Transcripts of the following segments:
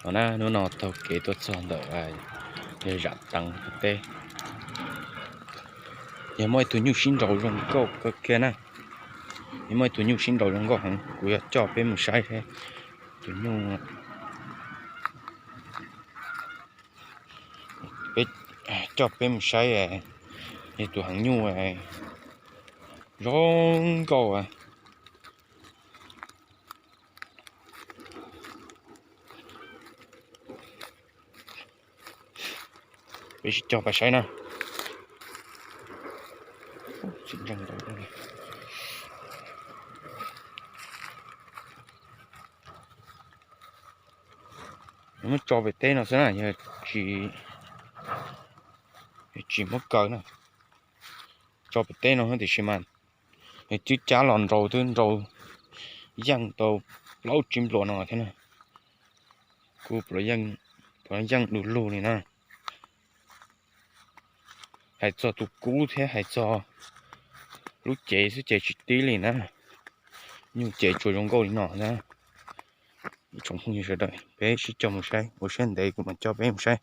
No na, hnub no taug kev tuaj txog ntawm yawg Zam Teev teb. Yog muaj ib tug nyuj sib nraus zoo nkauj kawg kiag na. Yog muaj ib tug nyuj sib nraus zoo nkauj heev, kuv yuav coj peb mus saib seb tus nyuj, peb, coj peb mus saib yog tus heev nyuj zoo nkauj. Peb sib cog pais saib na. Muab tso pem teb no xwb na, yog tsis muab kaw na. Tso pem teb no tiam sis mas nws cwb cab los nraus twb nraus yeej tau plaub tsib npluas no thiab na. Kuj puav leej du lug li na. Hais txog tus kub thiab hais txog lub cev xwb ces tsis tib li na. Nyuj ces tsuas zoo nkauj li no na. Ib tsoom phooj ywg sawv daws, peb sib coj mus saib, ua siab ntev kuv mam coj peb mus saib.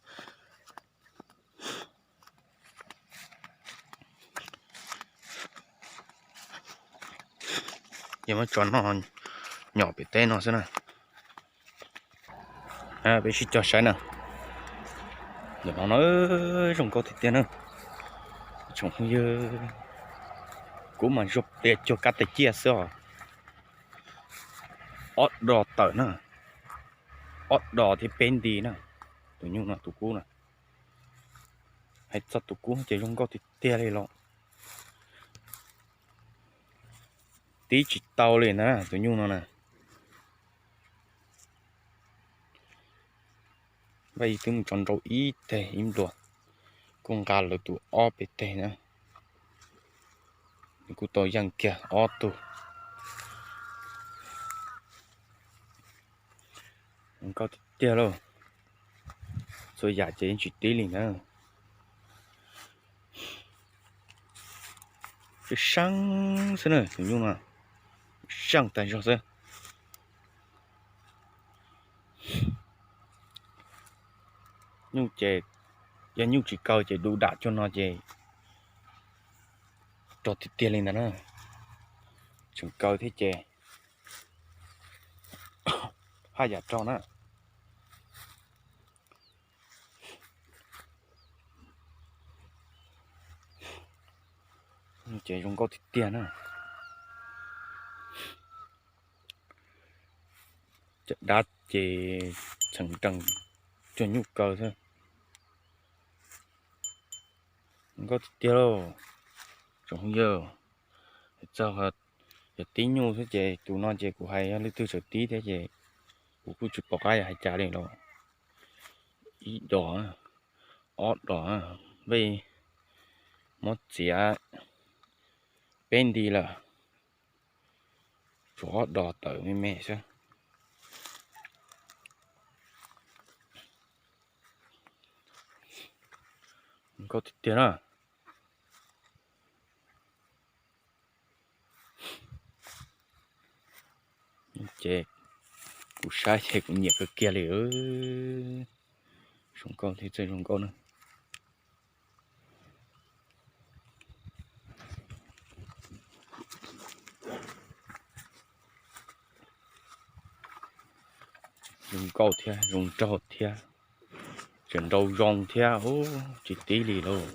Yog muab tso noj nyom pem teb no xwb na. Peb sib cog saib na. Ntawm no na, zoo nkauj tiag tiag na. Tsoom phooj ywg, kuv mas zog plias cuag kab tais ciaj xwb os. Ob dos tawm na, ob dos thiab peb nti na. Tus nyuj no tus kub na, hais txog tus kub ces zoo nkauj tiag tiag li los tib tsis tau li na tus nyuj no na. Npaj twb mus tso nraus ib teg ib npluas, kuj nqa lawv tus ob pem teg na. Nws kuj tau yeej kiag ob tug. Zoo nkauj tiag tiag lauj. Txhua yam ces yeej tsis tib li ntawd. Tseem seeb xwb na tus nyuj no, seej tag zog xwb. Nyuj ces yog nyuj tsis kaw ces du dam cuag no ces rog tiag tiag li ntawd na. Tseem kaw thiab ces haj yam rog na. Ces zoo nkauj tiag tiag na. Cov dab ces tseem nrees cuag nyuj kaw xwb. Zoo nkauj tiag tiag lauj tsoom phooj ywg. Txog yog tib nyuj xwb ces tus no ces kuv hais yog leej twg tseem tib thiab ces kuv kuj tsis pom qab yog hais cas li los. Ib dos, ob dos, npaj muab txiav peb nti lawm, tshuav ob dos tawm me me xwb. Nkauj tiag tiag na. Ces kuv saib ces kuv nyiam kawg kiag li. Zoo nkauj thiab txawj zoo nkauj na. Zoo nkauj thiab zoo nraug thiab, tseem nraus zoo thiab, tsis tib li lauj.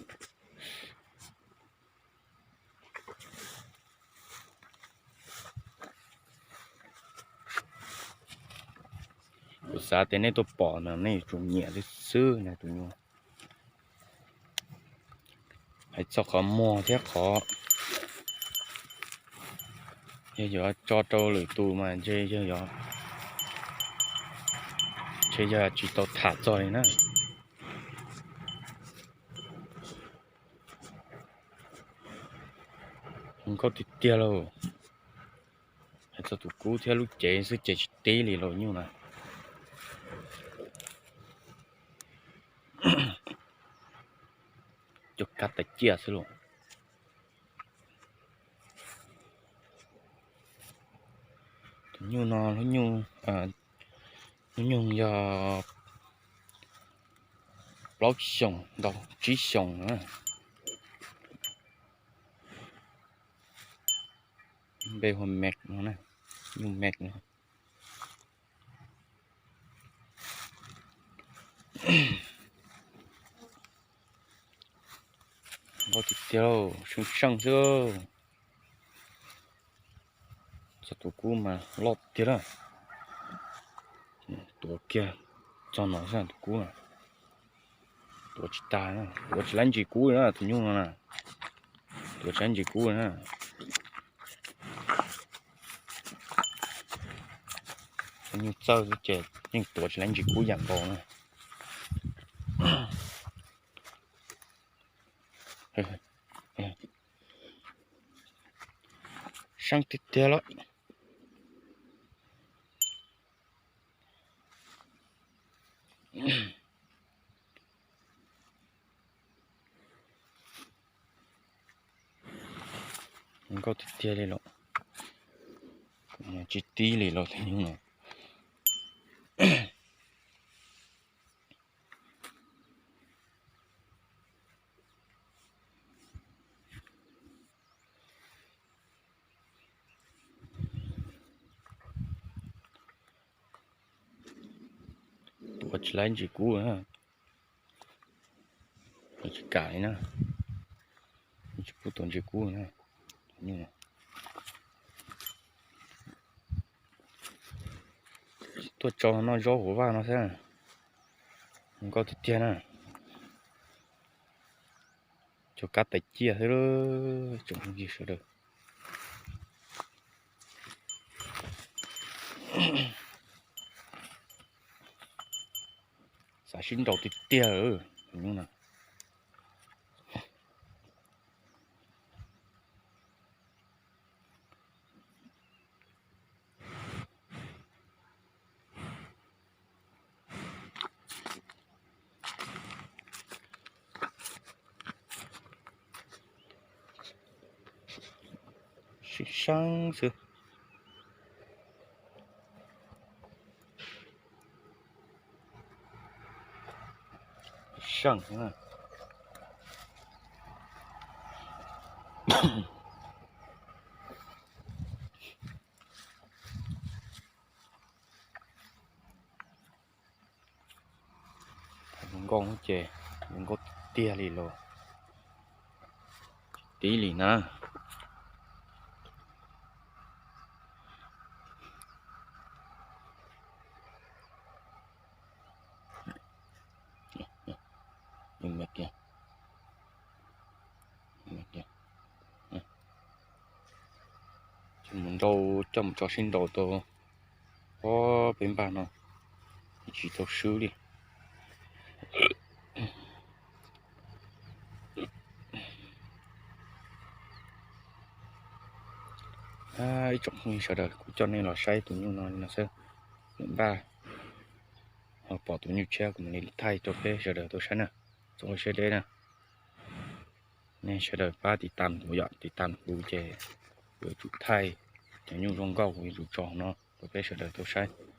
Kuv xav tias nej tuaj pom no nej yuav tsum nyiam xwb xwb na tus nyuj. Hais txog qhov muag thiab qhov yog yuav tso rau lwm tus mas ntshe yog, ntshe yog tsis tau tham txog li na. Zoo nkauj tiag tiag lauj. Hais txog tus kub thiab lub cev xwb ces tsis tib li lauj nyuj na. Cov kab tais ciaj xwb lauj. Tus nyuj no lub nyuj Tus nyuj yog plaub xyoos ntau tsib xyoos na. Npe hu Max no na, nyuj Max no. Nkauj tiag tiag lauj, seej seej xwb. Txog tus kub mas loj tiag na. Tuav kiag txog no xwb tus kub na. Tuav tsis tag, tuav tsis laib ntsis kub na tus nyuj no na. Tuav tsis laib ntsis kub na. Tus nyuj txawj xwb ces yeej tuav tsis laib ntsis kub yam nkaus na. Seej tiag tiag lawm. Nkauj tiag tiag li los, tsis tib li los tus nyuj no. Tuav tsis laib ntsis kub na. Tsis kam li na. Tsis pub tuav ntsis kub na. Tuaj tso noj zaub hauv vaj no xwb. Nkauj tiag tiag na. Cov kab tais ciaj xwb tsoom phooj ywg sawv daws. Xav sib nraus tiag tiag lawm tus nyuj no. Sib seeb xwb. Seej. Nkauj ces nkauj tiag li los, tib li na. Mus nrau, coj mus tso sib nraus tau ob peb npaj no, tsis tau swb li. Ib tsoom phooj ywg sawv daws, kuv coj nej los saib tus nyuj no li no xwb. Npaj ho pom tus nyuj tshiab kuv mam li thaij rau peb sawv daws tau saib na. Txhob siab deb na. Nej sawv daws pab tiv tam kuv yom, tiv tam kuv ces yuav tsum thaij cov nyuj zoo nkauj kuv yuav tsum tso no rau peb sawv daws tau saib.